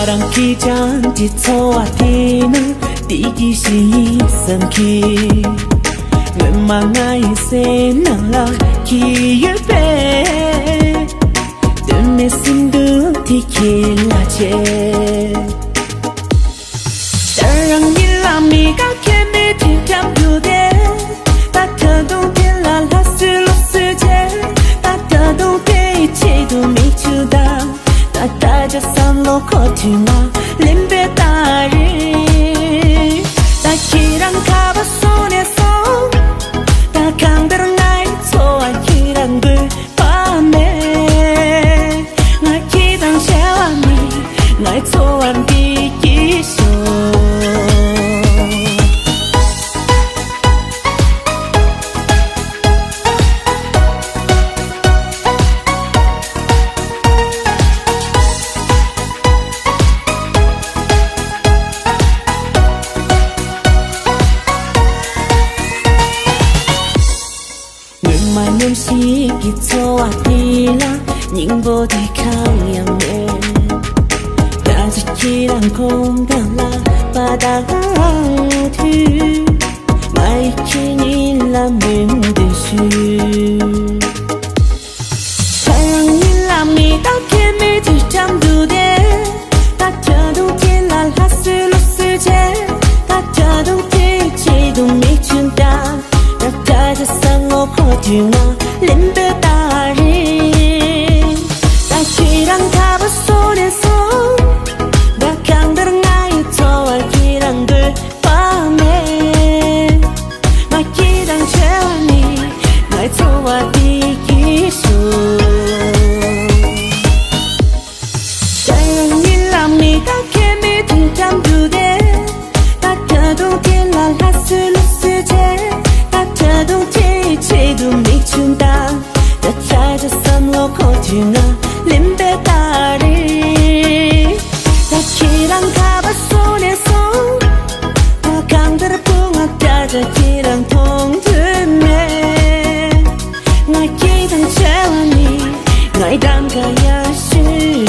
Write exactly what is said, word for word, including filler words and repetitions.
རང་གིས་ཀྱང་འདི་ཚོར་བ་དེ་ནི་བདེ་སྐྱིད་ཞིག་ཡིན་བསམ་གི། སྔོན་མ་ང་ཡི་སེམས་ནང་ལ་འཁྱེར་ཡོད་པའི་དོན་མེད་སེམས་སྡུག་དེ་ཁྱེད་ལ་བྱས། ད་རང་ཉིད་ལ་མི་དགའ་མཁན་མི་དྲིན་ཀྱང་འདུག་སྟེ། ད་ད་དུང་དེ་ལ་ལྷ་སུ་ལོ་སུ་བྱས། ད་ད་དུང་དེའི་ཆེད་དུ་མིག་ཆུ་དང་། ད་ད་ཆ་བསམ་བློ་འཁོར་དུས་ང་གླེན་པའི་སྟ་རེད། ད་ཁྱེད་རང་ཁ་བ་སོ་ནས་སོང་། ད་གང་ལྟར་ངའི་འཚོ་བ་ཁྱེད་རང་དགོས་པ་མེད། ང་ཁྱེད་དང་བྲལ་བ་ནི་ངའི་འཚོ་བ་འདི་སྐྱིད་ཤོས། སྔོན་མ་མཉམ་ཞིག་གི་འཚོ་བ་དེ་ལ་སྙིང་པོ་དེ་གང་ཡང་མེད། ད་ཅི་ཁྱེད་རང་ཁོང་གང་ལ་བ་དང་དུས། མ་ཡི་ཁྱེད་ཉིད་ལ་མོས་འདུན་ཞུ། ད་རང་ཉིད་ལ་མི་དགའ་མཁན་མི་དྲིན་ཀྱང་འདུག་སྟེ། ད་ད་དུང་དེ་ལ་ལྷ་སུ་ལོ་སུ་བྱས། ད་ད་དུང་དེའི་ཆེད་དུ་མིག་ཆུ་དང་། ད་ད་ཆ་བསམ་བློ་འཁོར་དུས་ང་གླེན་པའི་སྟ་རེད། ད་ཁྱེད་རང་ཁ་བ་སོ་ནས་སོང་། ད་གང་ལྟར་ང་ཡི་འཚོ་བར་ཁྱེད་རང་དགོས་པ་མེད། ང་ཁྱེད་དང་བྲལ་བ་ནི་ངའི་འཚོ་བ་འདི་སྐྱིད་ཤོས། ད་རང་ཉིད་ལ་མི་དགའ་མཁན་མི་དྲིན་ཀྱང་འདུག་སྟེ། ད་ད་དུང་དེ་ལ་ལྷ་སུ་ལོ་སུ་བྱས། ད་ད་དུང་དེའི་ཆེད་དུ་མིག་ཆུ་དང་། ད་ཆ་ཆ་བསམ་བློ་འཁོར་དུས་ང་གླེན་པའི་སྟ་རེད། ད་ཁྱེད་རང་ཁ་བ་སོ་ནས་སོང་། ད་གང་ལྟར་བུ་ང་ད་ཆ་ཁྱེད་རང་མཐོང་འདོད་མེད། ང་ཁྱེད་དང་བྲལ་བ་ནི་ངའི་གདམ་ག་ཡག་ཤོས་